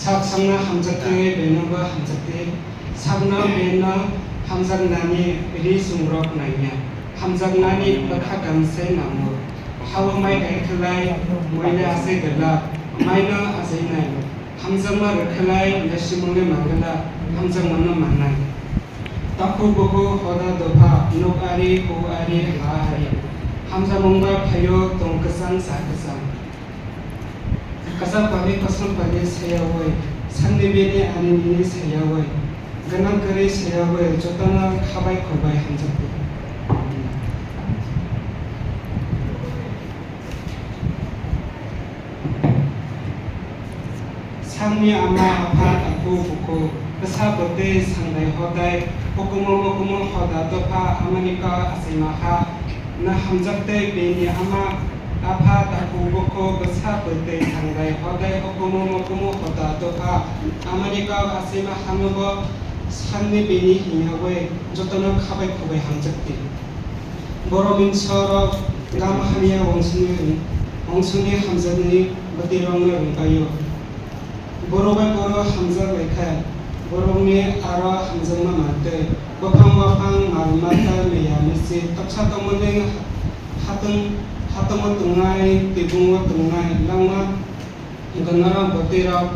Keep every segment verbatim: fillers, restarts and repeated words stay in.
Sak sakno hamjakdi, beno bo hamjakdi. Sakno beno hamjaknani ri chungrok nangya. Hamjaknani bwkha gam se nango. Hao mai kaikhwlai, moile achai gwlak, maino achainai. Hamjakma rwkhlai, naisimungni manglak, hamjakmano mannai. Takhuk bukhuk hoda dopha, nuk ari, huk ari, ha ari. Hamjakmungba phaio tong kwchang cha kwchang. Kwchak pali kosom pali sayawi, sakni bini ani nini sayawi, gwnang kwrwi sayawi, jotono khabai khukbai hamjakdi. Sakni ama apha takhuk bukhuk, bwsa bwtwi sangdai hodai, hukumu mukumu hoda dopha, amani kok achaima ha, na hamjak tei bini ama apha takhuk bukhuk, bwsa bwtwi sangdai hodai, hukumu mukumu hoda dopha, amani kok achaima hano bo sakni bini himyawi jotono khabai khukbai hamjakdi. Borok mingsorok gam hamya wangsuni, wangsuni hamjakni bwtwirokno rwngpaio. Borok bai borok hamjak lai kha, borokni aro hamjakma mantwi. Buphang waphang mal mata miya misi toksa tongmani hatong, hatongo tongnai, tibungo tongnai, langma Gwnarok bwtwirok,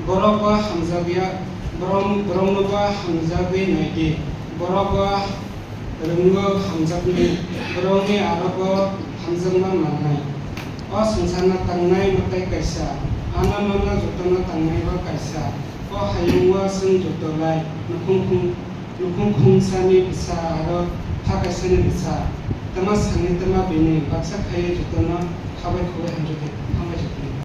borok bo hamjakya, borok, borokno bo hamjagwi nai di, borok bo rwngo hamjakni, borokni aro bo hamjakma mannai. O swngcharno tangnai mwtai kaisa, ano nono jotono tangnai bo kaisa. O hayungo chwng joto lai nukhung khung, nukhung khungsani bwsa aro pha kaisani bwsa. Twma sakni twma bini baksa khaiwi jotono khabai khukbai hamjak di, hambai jotono.